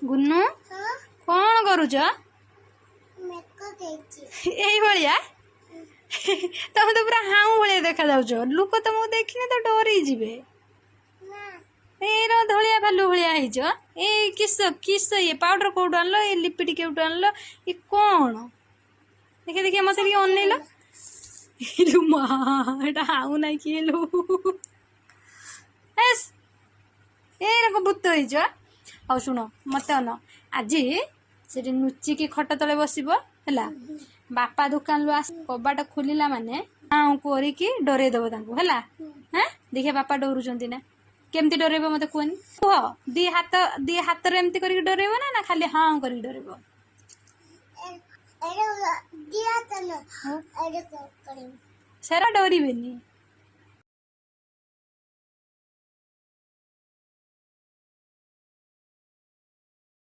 ଗୁନୁ, କଣ କରୁଛ? ଏଇଭଳିଆ ତମେ ତ ପୁରା ହାଉଁ ଭଳିଆ ଦେଖାଯାଉଛ। ଲୋକ ତମକୁ ଦେଖିଲେ ତ ଡରିଯିବେ। ଏଇର ଧଳିଆ ଭାଲୁ ଭଳିଆ ହେଇଛ। ଏଇ କିସ କିସ, ଇଏ ପାଉଡର କୋଉଠୁ ଆଣିଲ? ଏ ଲିପିଟି କେଉଁଠୁ ଆଣିଲ? ଏ କଣ? ଦେଖେ ଦେଖେ, ମତେ ଟିକେ ଅନେଇଲ। ଇଲୁ ମା, ଏଟା ହାଉ ନାଇଁ କି? ଏଲୁ ଏସ୍, ଏଇରକ ଭୂତ ହେଇଛ। ହଉ ଶୁଣ, ମତେ ଅନ। ଆଜି ସେଠି ନୁଚିକି ଖଟ ତଳେ ବସିବ, ହେଲା? ବାପା ଦୋକାନରୁ ଆସି କବାଟ ଖୋଲିଲା ମାନେ ହାଉଁ କରିକି ଡରେଇ ଦବ ତାଙ୍କୁ, ହେଲା? ହାଁ, ଦେଖିବା ବାପା ଡରୁଛନ୍ତି ନା। କେମିତି ଡରେଇବ ମତେ କୁହନି, କୁହ। ଦି ହାତ, ଦି ହାତରେ ଏମିତି କରିକି ଡରେଇବ ନା, ନା ଖାଲି ହଁ କରିକି ଡରେଇବ? ସେରା ଡରିବେନି।